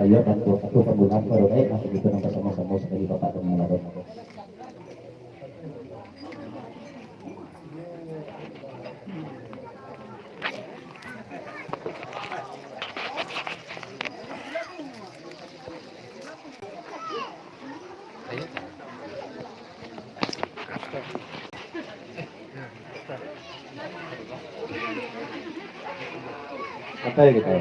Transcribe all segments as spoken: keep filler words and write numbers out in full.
Ayo, bantu aku pembunuhan baru baik, masih kita nonton sama-sama sekali Bapak dengan Bapak. Santai gitu.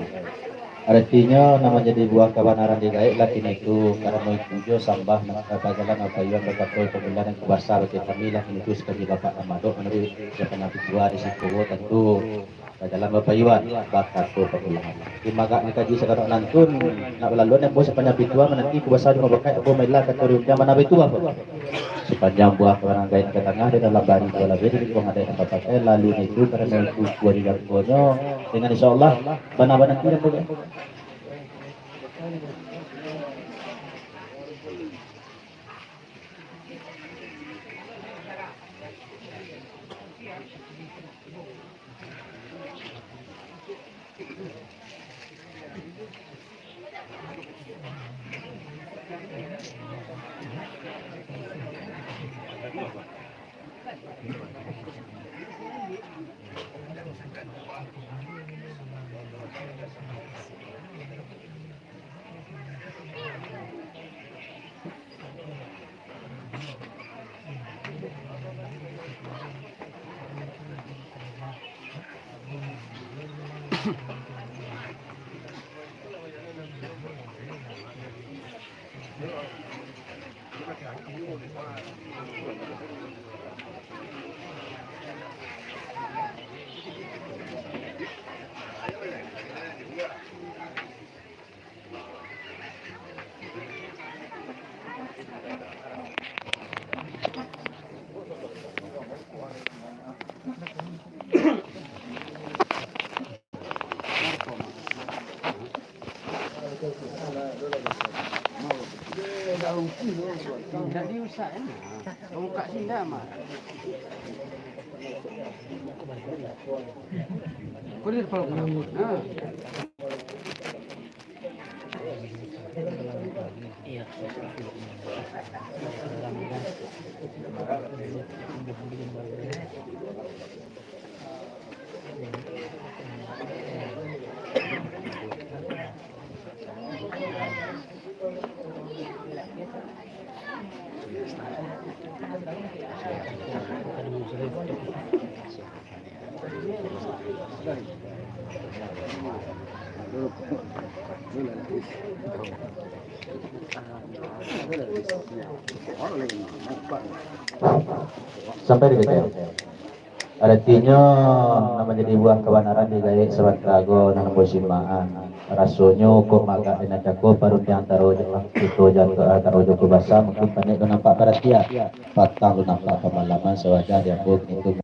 Aratinyo, nan manjadi buah kabanaran di gaek lah kini tu, karano itu jo sambah nan ka bajalan, Bapak Iwan, bakato pamilihan nan ka basa bagi kami lah kini tu, sakali Bapak Amadok, manuruik siapo nan tutua di siko, tantu bajalan Bapak Iwan, bakato pamilihan. Di magak nan kaji sakadang nantun, nak balaluan ambo sapanjang pintu, mananti ku basa di mabakak, ambo mailah kato di undiang, mana baitu, Bapak? Sapanjang buah kabanaran gaek nan ka tangah, di dalam bari buah labih, di lingkuang adaik nan bapakai, lalu nitu karano itu kuah di jangkonyo, dengan insyaallah, bana-bana nanti ambo gaek. Indak dirusak, kan? Bungkak sinda mah. Kulit kalau kurang. Nah. Sampai di K T L. Aratinyo, nan manjadi buah kabanaran di gaek sabanta ago nan ambo simak. Rasonyo kok magak di nan cako parundiang antaro jo, kito jo, antaro jo Joko Basa, mungkin panek ka nampak paratia. Patang tu nampak pamalaman, sawajah di ambo kini tu.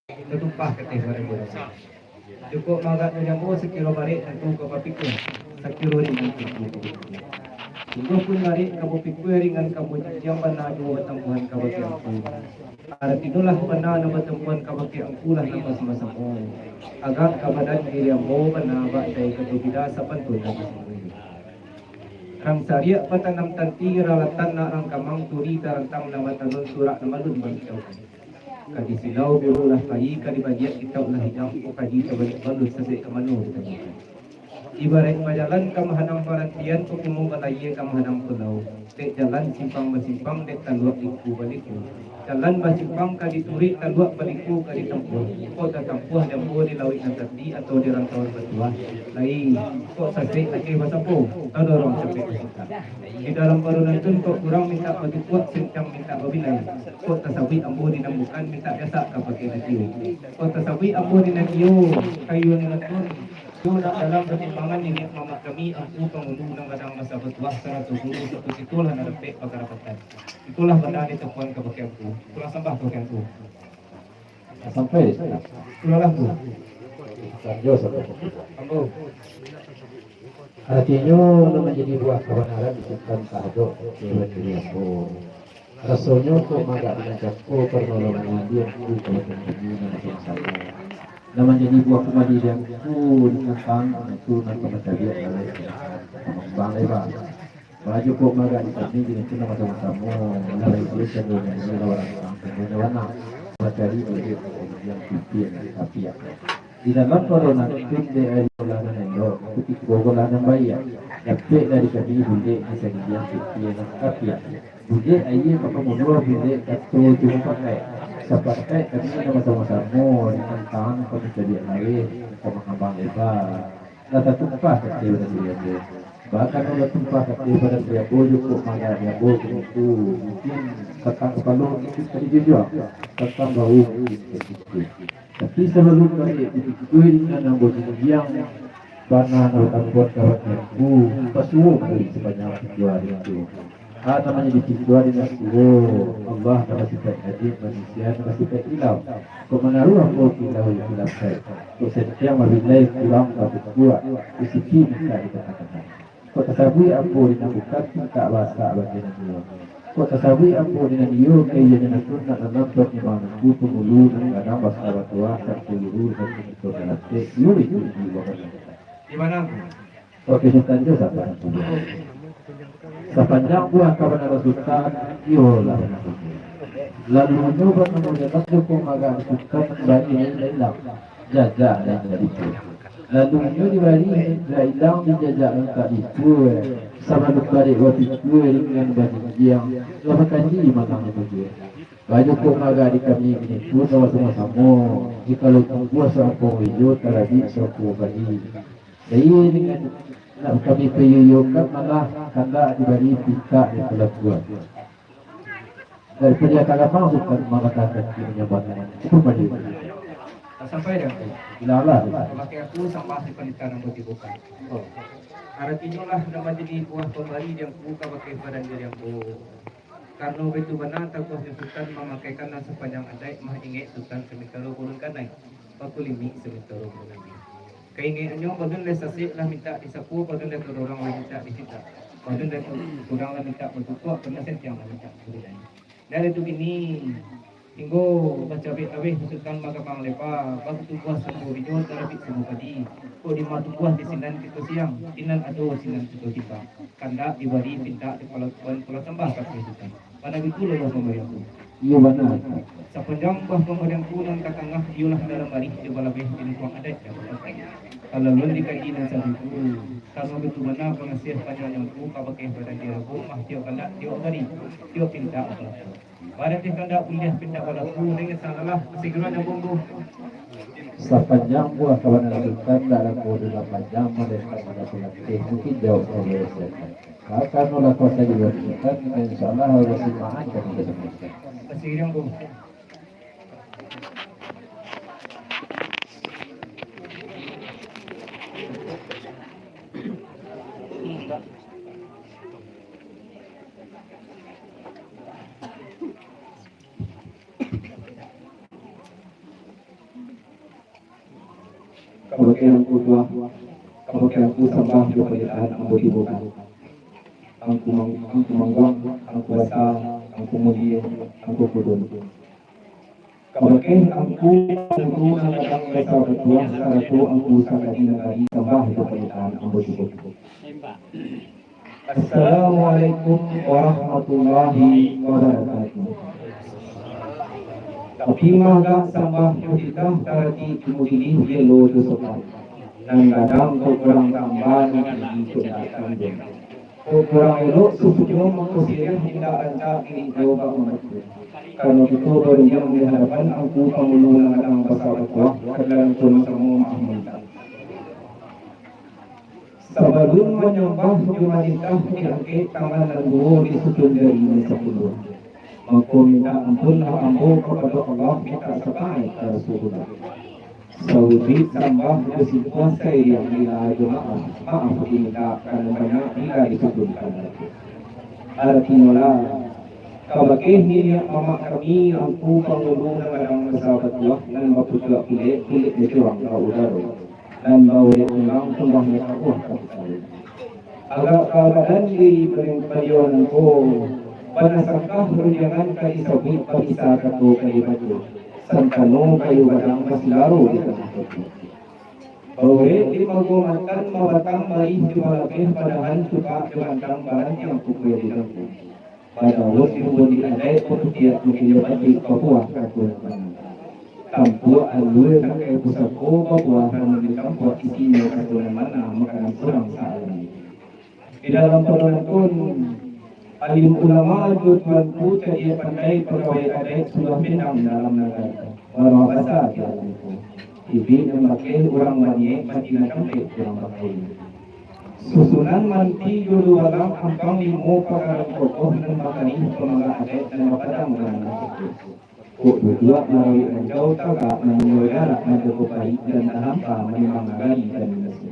Tatumpah ka ateh badan di ambo. Cukuik magak dari ambo, sakiro barek tantu ka bapikua, sakiro ringan tantu ka bapikua. Sungguah pun barek ka bapikua, ringan ka bajinjiang, bana juo batampuhan kabake Angku. Aratinyo lah bana nan batampuhan kabake Angku lah nan basamo-samo. Agak ka badan diri ambo bana bak dai ka babida sapantun nan basamo. Rang sariak batanam tanti, ralatan nak rang kamang, turi tarantang nan batanun, surak nan balun bantau. Ka di silau guru lah pai, ka di baliak kitauk lah hidang, ko kaji tabaliak balun, sasek ka mano ditanyokan. Ibaraik bajalan ka mahadang parantian, ko kumo balayia ka mahadang pulau. Dek jalan simpang basimpang, dek taluak liku baliku. Jalan basimpang ka dituruik, taluak baliku ka ditampuah. Kok tatampuah jambo di lauik nan tati, atau di rantauan batuah, lai kok sasek ateh basapo, tadorong capek basitak. Di dalam parunantun kok kurang mintak batukuak, sincang mintak babilai. Kok tasabuik ambo di nan bukan, mintak diasak ka pakai latih. Kok tasabuik ambo di nan iyo, kayo nan antun. Tu nak dalam patimbangan niniak mamak kami, Angku Pangulu nan gadang basa batuah, sarato guru sato sikolah nan dapek bakarapatan. Itulah bana ditapuan kabake Angku. Pulang sambah kabake Angku. Sampai. Pulang lah, Angku. Tanjo sampai. Ambo. Aratinyo, nan manjadi buah kabanaran di Sutan tahadok kecek diri ambo. Rasonyo kok magak di nan cako, karano lah mangambiak Angku kabake kami nan samo-samo. Nan manjadi buah kumadi di Angku di tantang itu nan ka mancabiak lalai ka mangambang leba. Baju kok magak di kami di nan tu nan samo-samo, lah baik cando nyo lawan rantang, cando nyo bana. Bacari duduak di nan pipiak nan tapiak. Di dalam parunantun dek ari ulah nan elok, kutiko ulah nan baiak. Dapek dari kami bulek di sagigiang pipiak nan tapiak. Bulek aia mako muluah, bulek kato jo mupakaik. Sapakaik kami nan basamo-samo di tantang ka mancabiak lalai ka mangambang leba. Lah tatumpah ka ateh badan diri ambo. Bahkan lah tatumpah ka ateh badan diri ambo, cukuik magak di ambo kini tu. Mungkin batang kapalo mungkin ka dijunjuang, batang bahu mungkin ka dipikua. Tapi sabalun barek dipikua, di nan ambo jinjiang bana nan batampuan kabake Angku, basuo mari sapanjang pikua ari tu. Ha, namonyo di pikua di nan tuo, Allah nan basipaik adil, manusia nan basipaik ilau. Kok manaruah ambo kilau, kilau saik. Kok santiang babilai kurang batukuak, risiki mintak di tangah-tangah. Kok tasabuik ambo di nan bukan, pintak baasak bagi nan iyo. Kok tasabuik ambo di nan iyo, ka iyo nan tu nak dalam panyimang Angku Pangulu nan gadang basa batuah, Angku Guru nan kito galatek, iyo itu di buah gadang. Di mana, Angku? Oke, Sutan jo saban. Sapanjang buah kabanaran Sutan, iyolah nan tuo. Lalunyo banamo jalan jo kok magak Sutan nan bari nan ilang, jajak nan ka dipikua. Lalunyo dibari nan ilang di jajak nan ka dipikua. Sabalun barek bapikua ringan bajinjiang, lah bakaji manang dipikua. Baju kok magak di kami kini tu, nan basamo-samo, jikalau tumbuah saangkong ijo, talabiah saangkong bali. Jadi, dengan nak kami paiyokan, malah kandak dibari pintak di palakuan. Dari paliang ka gamang Sutan mangatakan kini nyo bantuan. Itu pun baju. Sampai dah. Bilang lah. Pakai aku sambah di panitaran buat dibuka. Oh. Aratinyo lah, nan manjadi buah pambari di Angku kabake badan diri ambo. Karano baitu bana taguahnyo Sutan mamakaikan nan sapanjang adaik, mah ingek Sutan samintaro ulun kanai, bakulimik samintaro ulun ati. Kaingekannyo, balun lai sasek lah mintak disapo, balun lai tadorong lah mintak dipintak, balun lai kurang lah mintak batukuak, balun santiang lah mintak babilai. Dari tu kini, tingga bacabik laweh Sutan bagamang leba, batumbuah sumbu rijo, tarabik sumbu padi. Kok dima tumbuah di sinan kito siang, sinan ado sinan kito timbang. Kandak dibari pintak dipalakuan, pulang sambah ka Sutan. Bana bitu lo buah pambarian tu. Iyo, bana. Sapanjang buah pambarian tu nan ka tangah, iyolah dalam barih jo balabeh di lingkuang adaik dan adatai. Kalau alun dikaji nan sagitu, karano bitu bana pangasiah panjang tu kabake badan diri ambo, mah tiok kandak tiok bari, tiok pintak balaku. Badan diri kandak buliah pintak balaku, dengan salalah, sagiro nyambung tu. Sapanjang buah kabanaran Sutan, ndak lamo doh lah panjang, malaikat manggapo latih, mungkin jawab sabalun siakan. Akan lah kuasa jiwa Sutan, insya Allah, Allah simakan kami ka sampai. Masih hidup, Bung. Kabake Angku Tuah, kabake Angku sambah jo panitahan ambo tibokan. Angku Mang-, Angku Mangguang, Angku Basa, Angku Mulie, Angku Kudun. Kabake Angku Guru nan gadang basa batuah, sarato Angku sakali nagari, sambah jo panitahan ambo tibokan. Assalamualaikum warahmatullahi wabarakatuh. Tapi mangga sambah jo titah, taratik jo mukilih, belo jo sopan. Nan gadang kok kurang tamba, nan tinggi kok indak tanjuang. Kok kurang elok susunyo, mangko siriah indak rancak, irik jo bak mambaco. Karano kito barundiang di hadapan Angku Pangulu nan gadang basa batuah, kalian pun samo maaf mintak. Sabalun manyambah jo manitah, diangkek tangan nan duo, disusun jari nan sapuluah. Mako, mintak ampunlah ambo kapado Allah, mintak sapaat ka Rasulullah. Sabuik sambah jo simpuah, sairiang bila jo maaf, maaf dimintak, karano banyak bila disusunkan. Aratinyolah, kabake niniak mamak kami, Angku Pangulu nan gadang basa batuah, nan bapucuak pilek, pilek jo curang ka udaro. Nan baurek tulang, tumbahnyo tabuah ka pitaruik. Agak ka badan diri baliau nangko, banasangkah rundiangan ka disabuik, babisa kato ka dibaco, santano kayu gadang basilaro di tangah koto. Baurek di paguamatan, babatang barih jo balabeh, padahan cupak jo gantang, barantiang pukua di tangkuak. Badaun di ubun di adaik, baputiak mukilih batik, babuah kato nan bana. Tampuak alua tangkai pusako, babuah ramuan di tampuak, isinyo kato nan bana, makanan urang sa-alami. Di dalam panuntun, alim ulama jo tuanku, cadiak pandai pagawai adaik, sudah pinang dalam nagari, baruah basa di alam ko. Ibik nan bakeh urang baniaik, mati nan kampek urang bakain. Susunan manti jo dubalang, ampang limo pangaraik kokoh, nan bakarih pamangga adaik, nan bapadang nan bakokoh. Kok duduak marawik ranjau, tagak manuruik arak, manjago paik nan tahampa, manimbang nagari dan nagasi.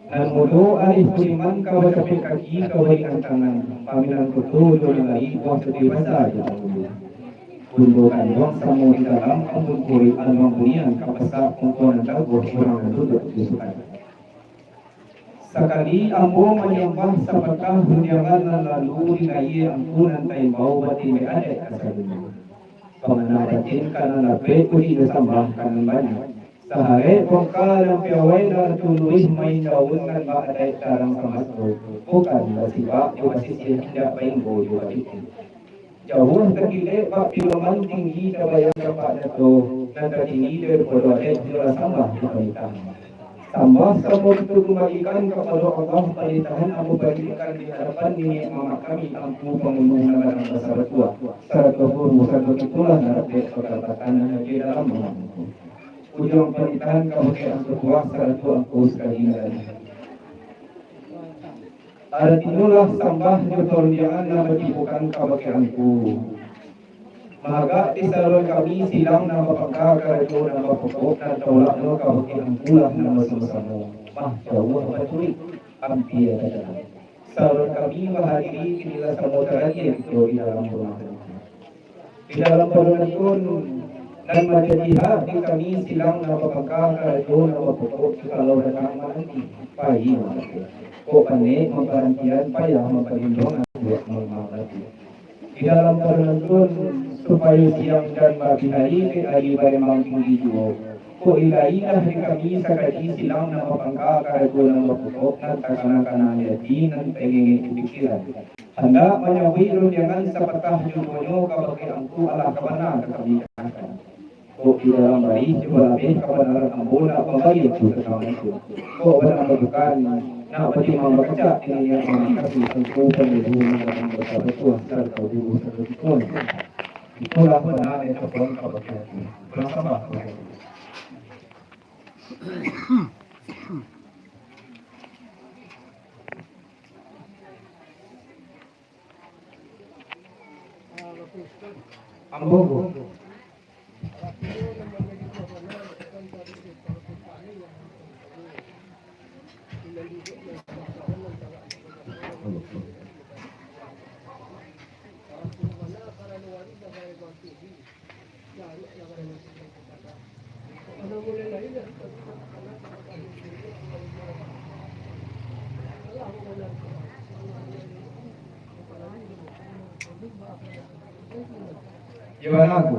Nan mudo arih kudiman, ka bacapek kaki, ka baringan tangan, paminan koto jo nagari, buah satuih basa jo tanggulu. Bundo kanduang samo di dalam, ambun kuruik aluang bunian, ka pasak ungkuan nan taguah, urang nan duduak di sukan. Sakali ambo manyambah sapatah rundiangan nan lalu, dinayie angku nan taimbau, batindek adaik kasadonyo. Pangana batin ka nan lapek, budi basambah ka nan banyak. Saharek bongka nan piawai, nan tuluih main daun, nan ba-adaik tarang samaso, bukan basibak jo basisiah, indak baimbo jo bapikia. Jauah takilek bak piloman, tinggi tabayang tampak nato, nan tatinggi daripado adaik, juo lah sambah jo panitahan. Sambah samo kito kumbalikan kapado Allah, panitahan ambo panitahan di hadapan niniak mamak kami, Angku Pangulu nan gadang basa batuah, sarato guru, sarato kito lah nan rapek pakarapatan nan ado dalam mamak. Ujuang panitahan kabake Angku Tuah sarato Angku sakali nan gadang. Aratinyo lah sambah jo parundiangan nan batibokan kabake Angku. Maagak di saluruah kami silang nan bapangka karajo nan bapokok, nan taulaknyo kabake Angku lah nan basamo-samo. Mah jauah baturuik, ampia ka jalan. Saluruah kami bahadiri, kini lah samo taraja kito di dalam rumah. Di dalam parundiangan nan manjadi hak di kami silang nan bapangka karajo nan bapokok, jikalau datang mananti, pai mananti. Kok panek mamparantian, payah mampalinduangan, buek mamang ati. Di dalam parundiangan, supayo siang jan bapihari, dek ari barembang tinggi juo. Kok ilai-ilai di kami sakali silang nan bapangka karajo nan bapokok, nan takana-kana di ati, nan taingek-ingek di pikiran. Handak manyambuik rundiangan sapatah jo duonyo kabake Angku, alah ka bana ka kami dangahkan. Kok di dalam barih jo balabeh, kabanaran ambo nak mambari Angku tantang itu. Kok bana bukan, nak batimbang bakecek di niniak mamak kami, Angku Pangulu nan gadang basa batuah, sarato guru, sarato tuan. Itulah bana nan tapuang kabake Angku. Pulang sambah kabake Angku. Ambo. Gimana aku?